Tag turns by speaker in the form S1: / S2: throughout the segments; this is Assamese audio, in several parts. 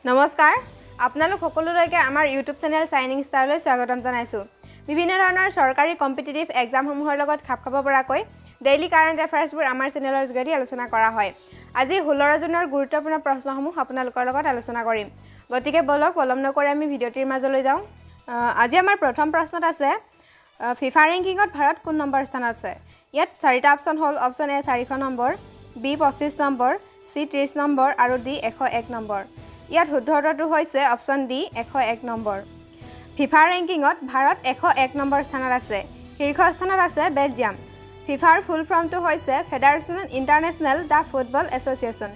S1: নমস্কাৰ, আপোনালোক সকলোলৈকে আমাৰ ইউটিউব চেনেল শ্বাইনিং ষ্টাৰলৈ স্বাগতম জনাইছোঁ। বিভিন্ন ধৰণৰ চৰকাৰী কম্পিটিটিভ এক্সামসমূহৰ লগত খাপ খাব পৰাকৈ ডেইলি কাৰেণ্ট এফেয়াৰ্ছবোৰ আমাৰ চেনেলৰ যোগেদি আলোচনা কৰা হয়। আজি 16 জুনৰ গুৰুত্বপূৰ্ণ প্ৰশ্নসমূহ আপোনালোকৰ লগত আলোচনা কৰিম। গতিকে ব'লক, পলম নকৰি আমি ভিডিঅ'টিৰ মাজলৈ যাওঁ। আজি আমাৰ প্ৰথম প্ৰশ্নত আছে, ফিফা ৰেংকিঙত ভাৰত কোন নম্বৰ স্থানত আছে? ইয়াত চাৰিটা অপশ্যন হ'ল অপশ্যন এ 400 নম্বৰ, বি 25 নম্বৰ, চি 30 নম্বৰ আৰু ডি 101 নম্বৰ। ইয়াত শুদ্ধ উত্তৰটো হৈছে অপশ্যন ডি 101 নম্বৰ। ফিফা ৰেংকিঙত ভাৰত 101 নম্বৰ স্থানত আছে। শীৰ্ষ স্থানত আছে বেলজিয়াম। ফিফাৰ ফুল ফৰ্মটো হৈছে Federation International de Football Association।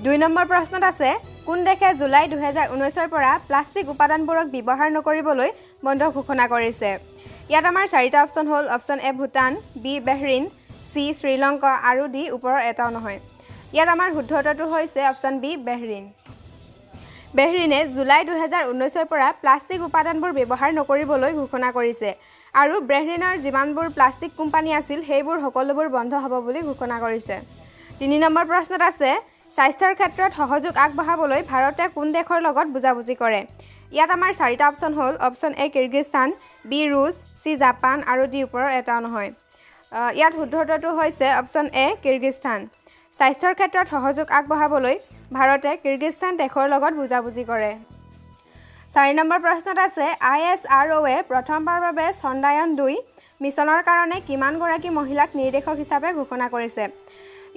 S1: 2 number প্ৰশ্নত আছে, কোন দেশে জুলাই 2019ৰ পৰা প্লাষ্টিক উপাদানবোৰক ব্যৱহাৰ নকৰিবলৈ বন্ধ ঘোষণা কৰিছে? ইয়াত আমাৰ চাৰিটা অপশ্যন হ'ল option A Bhutan, B Bahrain, C Sri Lanka আৰু ডি ওপৰৰ এটাও নহয়। ইয়াত আমাৰ শুদ্ধ উত্তৰটো হৈছে অপশ্যন বি বেহৰিন। বেহৰিনে জুলাই 2019ৰ পৰা প্লাষ্টিক উপাদানবোৰ ব্যৱহাৰ নকৰিবলৈ ঘোষণা কৰিছে আৰু বেহৰিনৰ যিমানবোৰ প্লাষ্টিক কোম্পানী আছিল, সেইবোৰ সকলোবোৰ বন্ধ হ'ব বুলি ঘোষণা কৰিছে। 3 নম্বৰ প্ৰশ্নত আছে, স্বাস্থ্যৰ ক্ষেত্ৰত সহযোগ আগবঢ়াবলৈ ভাৰতে কোন দেশৰ লগত বুজাবুজি কৰে? ইয়াত আমাৰ চাৰিটা অপশ্যন হ'ল অপশ্যন এ কিৰ্গিস্তান, বি ৰুছ, চি জাপান আৰু ডি ওপৰৰ এটাও নহয়। ইয়াত শুদ্ধ উত্তৰটো হৈছে অপশ্যন এ কিৰ্গিস্তান। স্বাস্থ্যৰ ক্ষেত্ৰত সহযোগ আগবঢ়াবলৈ ভাৰতে কিৰ্গিস্তান দেশৰ লগত বুজাবুজি কৰে। 4 নম্বৰ প্ৰশ্নত আছে, আইএছআৰঅ'য়ে প্ৰথমবাৰৰ বাবে চন্দ্ৰায়ন 2 মিছনৰ কাৰণে কিমানগৰাকী মহিলাক নিৰ্দেশক হিচাপে ঘোষণা কৰিছে?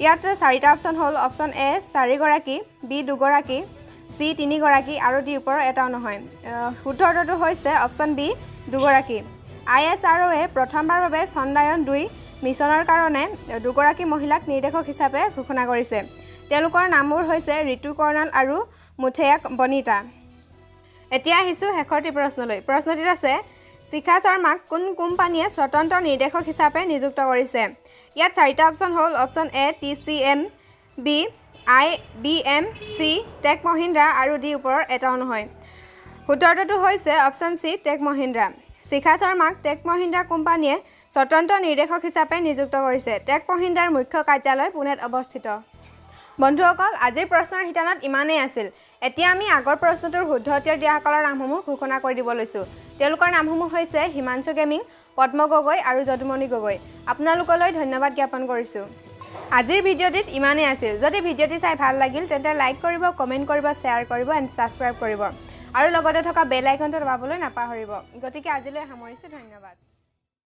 S1: ইয়াত চাৰিটা অপশ্যন হ'ল অপশ্যন এ চাৰিগৰাকী, বি দুগৰাকী, চি তিনিগৰাকী আৰু ডি ওপৰৰ এটাও নহয়। শুদ্ধ উত্তৰটো হৈছে অপশ্যন বি দুগৰাকী। আইএছআৰঅ'য়ে প্ৰথমবাৰৰ বাবে চন্দ্ৰায়ন 2 মিছনৰ কাৰণে দুগৰাকী মহিলাক নিৰ্দেশক হিচাপে ঘোষণা কৰিছে। তেওঁলোকৰ নামবোৰ হৈছে ঋতু কৰ্ণাল আৰু মুথেয়া বনিতা। এতিয়া আহিছোঁ শেষৰটি প্ৰশ্নলৈ। প্ৰশ্নটিত আছে, শিখা শৰ্মাক কোন কোম্পানীয়ে স্বতন্ত্ৰ নিৰ্দেশক হিচাপে নিযুক্ত কৰিছে? ইয়াত চাৰিটা অপশ্যন হ'ল option A TCM, B IBM, C tech Mahindra আৰু ডি ওপৰৰ এটাও নহয়। শুদ্ধ উত্তৰটো হৈছে অপশ্যন চি টেক মহিন্দ্ৰা। শিখা শৰ্মাক টেক মহিন্দ্ৰা কোম্পানীয়ে স্বতন্ত্ৰ নিৰ্দেশক হিচাপে নিযুক্ত কৰিছে। টেক মহিন্দ্ৰাৰ মুখ্য কাৰ্যালয় পুনেত অৱস্থিত। বন্ধুসকল, আজিৰ প্ৰশ্নৰ শিতানত ইমানেই আছিল। এতিয়া আমি আগৰ প্ৰশ্নটোৰ শুদ্ধ উত্তৰ দিয়াসকলৰ নামসমূহ ঘোষণা কৰি দিব লৈছোঁ। তেওঁলোকৰ নামসমূহ হৈছে হিমাংশু গেমিং, পদ্ম গগৈ আৰু যদুমণি গগৈ। আপোনালোকলৈ ধন্যবাদ জ্ঞাপন কৰিছোঁ। আজিৰ ভিডিঅ'টিত ইমানেই আছিল। যদি ভিডিঅ'টি চাই ভাল লাগিল, তেন্তে লাইক কৰিব, কমেণ্ট কৰিব, শ্বেয়াৰ কৰিব এণ্ড ছাবস্ক্ৰাইব কৰিব আৰু লগতে থকা বেল আইকনটো দবাবলৈ নাপাহৰিব। গতিকে আজিলৈ সামৰিছোঁ। ধন্যবাদ।